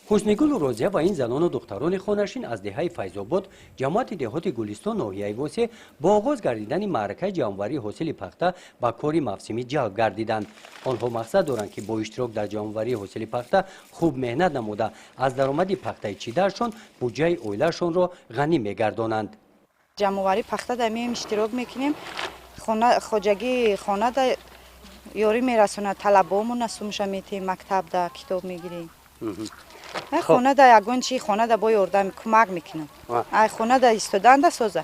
Ҳуснигулу Розия ва ин занону духтарони хонашин аз деҳаи Файзобод, ҷамоати деҳоти Гулистон, ноҳияи Восе бо оғоз гардидани маъракаи ҷамъоварии ҳосили пахта ба кори мавсимӣ ҷалб гардиданд. Онҳо мақсад доранд, ки бо иштирок дар ҷамъоварии ҳосили пахта хуб меҳнат намуда, аз даромади пахтаи чидаашон буҷаи оилаашонро ғанӣ мегардонанд. Ҷамъоварии пахта дар меем, иштирок мекунем. Хоҷагии хонада ёрӣ мерасонад, талабомона сумша метиҳем, мактабда китоб мегирем. Хонада ягон чи, хонада бо ёрдам кӯмак мекунам. Ай хонада истоданда соза.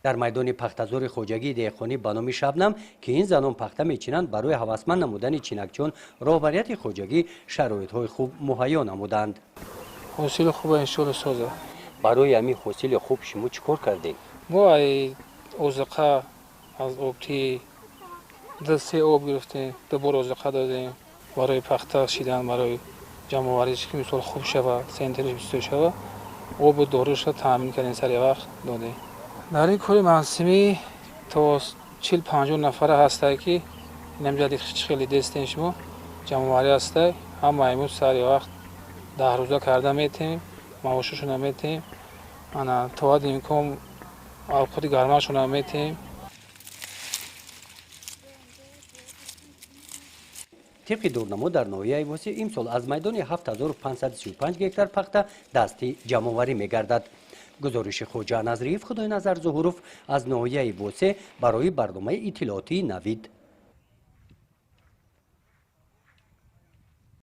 Дар майдони пахтазори хоҷагии деҳқонӣ ба номи Шабнам, ки ин занон пахта мечинанд, барои ҳавасманд намудани чинакчон роҳбарияти хоҷагӣ шароитҳои хуб муҳайё намуданд. Ҳосили хуба, иншоалло, соза. Барои ҳамин ҳосили хуб шумо чӣ кор кардед? Мо ай озуқа, аз обти ду се об гирифтем, ду бор озуқа додем барои пахта шидан, барои ҷамъовариш, ки мисол хуб шава, центнериш бисёр шава, обу доруша таъмин кардем, сари вақт додем. Дар ин кори мавсимӣ то 40-50 нафара ҳастае, ки инамҷа хеле дестем, шумо ҷамъоварӣ ҳастай. Ҳамаи мо сари вақт 10 рӯза карда метиҳем, маошашона метиҳем, ана то ҳадди имкон авқоти гармашона метиҳем. Тибқи дурнамо, дар ноҳияи Восе имсол аз майдони 7535 гектар пахта дастӣ ҷамъоварӣ мегардад. Гузориши Хоҷа Назриев, Худойназар Зуҳуров аз ноҳияи Восе барои барномаи иттилоотии Навид.